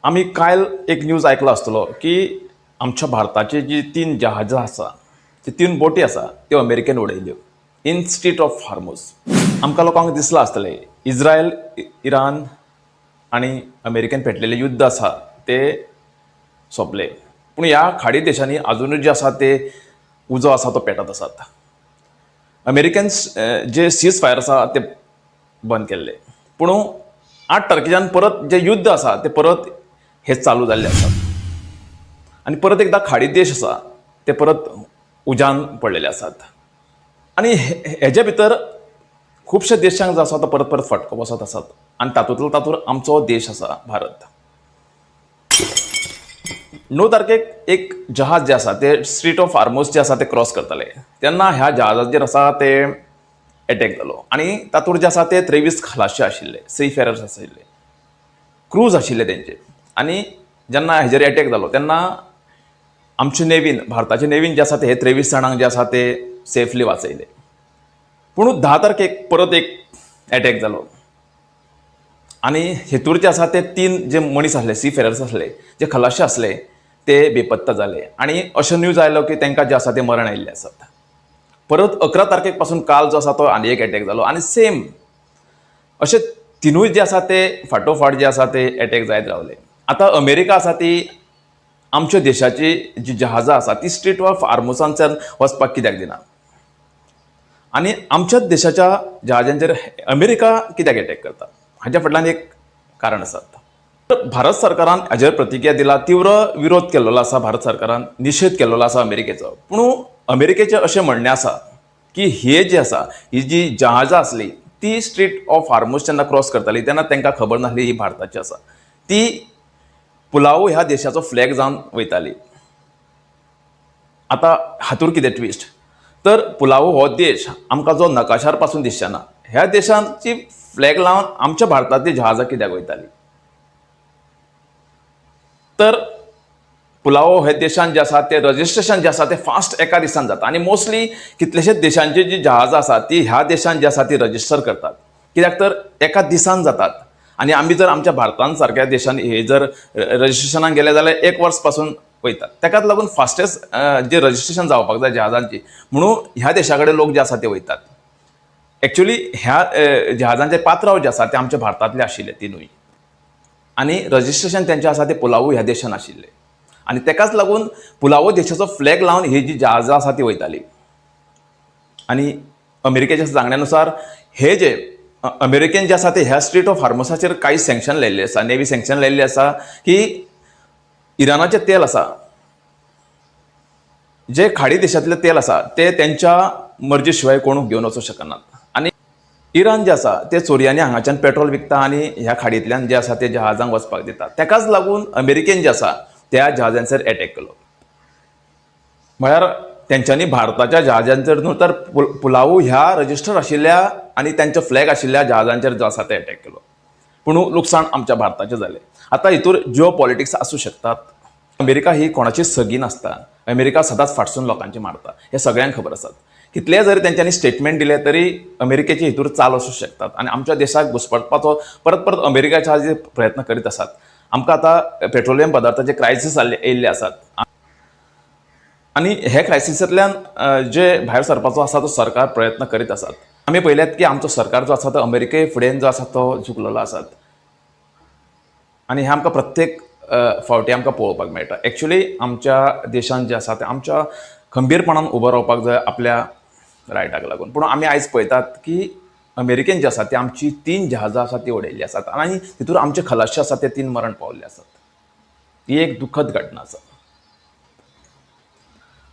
आमी काल एक न्यूज आयकलो आसतलो की आमच्या भारताची जी तीन जहाजां आसा, ती तीन बोटी आसा, त्यो अमेरिकेन उडयल्यो इन स्ट्रेट ऑफ हार्मोज. आमकां लोकांक दिसलां आसतलें, इस्रायल, इराण आनी अमेरिकेन पेटलेलें युद्ध आसा ते सोंपले, पूण ह्या खाडी देशांनी अजुनूय जे आसा ते उजो आसा तो पेटत आसात. अमेरिकन जे सीज फायर आसा ते बंद केल्ले, पूण 8 तारखेच्यान परत जे युद्ध आसा ते परत हे चालू जाल्ले आसात आनी परत एकदां खाडी देश आसा ते परत उज्यान पडलेले आसात. आनी हेजे भितर खुबशे देशांक जो आसा तो परत परत फटको बसत आसात आनी तातूंतलो तातूंत आमचो देश आसा भारत. 9 तारखेक एक जहाज जे आसा ते स्ट्रेट ऑफ हार्मोज जे आसा ते क्रॉस करताले तेन्ना ह्या जहाजाचेर आसा ते एटॅक जालो आनी तातूंत जे आसा ते 23 खलाशी आशिल्ले, सी फेरर्स आशिल्ले, क्रूज आशिल्ले तेंचे. आनी जेन्ना हेजेर एटॅक जालो तेन्ना आमचे नेवीन, भारताचे नेवीन जे आसा ते हे 23 जाणांक जे आसा ते सेफली वाचयले. पूण 10 तारखेक परत एक एटॅक जालो आनी हेतूर जे आसा ते तीन जे मनीस आसले, सी फेरर्स आसले, जे खलाशी आसले, ते बेपत्ता जाले आनी अशें न्यूज आयलो की तांकां जे आसा ते मरण आयिल्ले आसात. परत 11 तारखेक पासून काल जो आसा तो आनी एक एटॅक जालो आनी सेम अशे तिनूय जे आसा ते फाटोफाट जे आसा ते एटॅक जायत रावले. आतां अमेरिका आसा ती आमच्या देशाची जी जहाजां आसा ती स्ट्रेट ऑफ हार्मोसांच्यान वचपाक कित्याक दिना आनी आमच्याच देशाच्या जहाजांचेर अमेरिका कित्याक एटॅक करता, हाच्या फाटल्यान एक कारण आसा. तर भारत सरकारान हाजेर प्रतिक्रिया दिला, तीव्र विरोध केल्लो आसा, भारत सरकारान निशेध केल्लो आसा अमेरिकेचो. पूण अमेरिकेचें अशें म्हणणें आसा की हे जे आसा, ही जी जहाजां आसली ती स्ट्रेट ऑफ हार्मोज जेन्ना क्रॉस करताली तेन्ना तांकां खबर नासली ही भारताची आसा. ती पुलाव ह्या देशाचो फ्लॅग जावन वयताली. आतां हातूर कितें ट्विस्ट, तर पुलाव हो देश आमकां जो नकाशार पासून दिसचे ना, ह्या देशांची फ्लॅग लावन आमच्या भारतांतली जहाजां कित्याक वयताली? तर पुलावो हे देशान जे आसा ते रजिस्ट्रेशन जे आसा ते फास्ट एका दिसान जाता आनी मोस्टली कितलेशेच देशांची जी जहाजां आसा ती ह्या देशान जी आसा ती रजिस्टर करतात, कित्याक तर एका दिसान जातात. आनी आमी जर आमच्या भारतान सारक्या देशान हे जर रजिस्ट्रेशनाक गेले जाल्यार एक वर्स पासून वयतात. ताकाच लागून फास्टेस्ट जे रजिस्ट्रेशन जावपाक जाय जहाजांची, म्हणून ह्या देशा कडेन लोक जे आसा ते वयतात. एक्चुली ह्या जहाजांचे पात्रांव जे आसा ते आमच्या भारतांतले आशिल्ले तिनूय आनी रजिस्ट्रेशन तेंचें आसा ते पुलावू ह्या देशान आशिल्ले आनी तेकाच लागून पुलावो देशाचो फ्लॅग लावन ही जी जहाजां आसा ती वयताली. आनी अमेरिकेच्या सांगण्या नुसार हे जे अमेरिकेन जे आसा ते ह्या स्ट्रेट ऑफ हार्मोसाचेर कांय सँक्शन लायिल्ले आसा, नेवी सँक्शन लायिल्ले आसा की इराणाचें तेल आसा, जे खाडी देशांतलें तेल आसा, ते तेंच्या मर्जी शिवाय कोण घेवन वचूंक शकनात. आनी इराण जे आसा ते चोरयांनी हांगाच्यान पेट्रोल विकता आनी ह्या खाडींतल्यान जे आसा ते जहाजांक वचपाक दिता. तेकाच लागून अमेरिकेन जे आसा त्या जहाजांचेर एटॅक केलो. म्हळ्यार तेंच्यांनी भारताच्या जहाजांचेर न्हू तर पुलावू ह्या रजिस्टर आशिल्ल्या आनी तेंचो फ्लॅग आशिल्ल्या जहाजांचेर जो आसा ते एटॅक केलो, पूण लुकसाण आमच्या भारताचें जालें. आतां हितूर जिओ पॉलिटिक्स आसूं शकतात. अमेरिका ही कोणाची सगी नासता. अमेरिका सदांच फाटसून लोकांची मारता हें सगळ्यांक खबर आसात. कितलेय जरी तेंच्यांनी स्टेटमेंट दिले तरी अमेरिकेचे हितूर चाल आसूं शकतात आनी आमच्या देशाक घुसपटपाचो परत परत अमेरिकाच्या जे प्रयत्न करीत आसात. आमकां आतां पेट्रोलियम पदार्थाचे क्रायसीस येयल्ले आसात आनी हे क्रायसिसांतल्यान जे भायर सरपाचो आसा तो सरकार प्रयत्न करीत आसात. आमी पळयल्यात की आमचो सरकार जो आसा तो अमेरिके फुडें जो आसा तो झुकलेलो आसात आनी हें आमकां प्रत्येक फावटी आमकां पळोवपाक मेळटा. एक्चुली आमच्या देशान जें आसा तें आमच्या खंबीरपणान उबो रावपाक जाय आपल्या रायटाक लागून. पूण आमी आयज पळयतात की अमेरिकेन जे आसा ते आमची तीन जहाजां आसा ती उडयल्ली आसात आनी तितूर आमचे खलाशी आसा ते तीन मरण पावल्ले आसात. ही एक दुखद घटना आसा.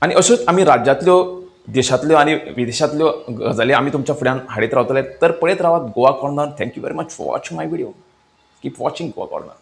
आनी अश्योच आमी राज्यांतल्यो, देशांतल्यो आनी विदेशांतल्यो गजाली आमी तुमच्या फुड्यान हाडीत रावतले. तर पळयत रावात Goa corner. Thank you very much for watching my video. Keep watching Goa Corner.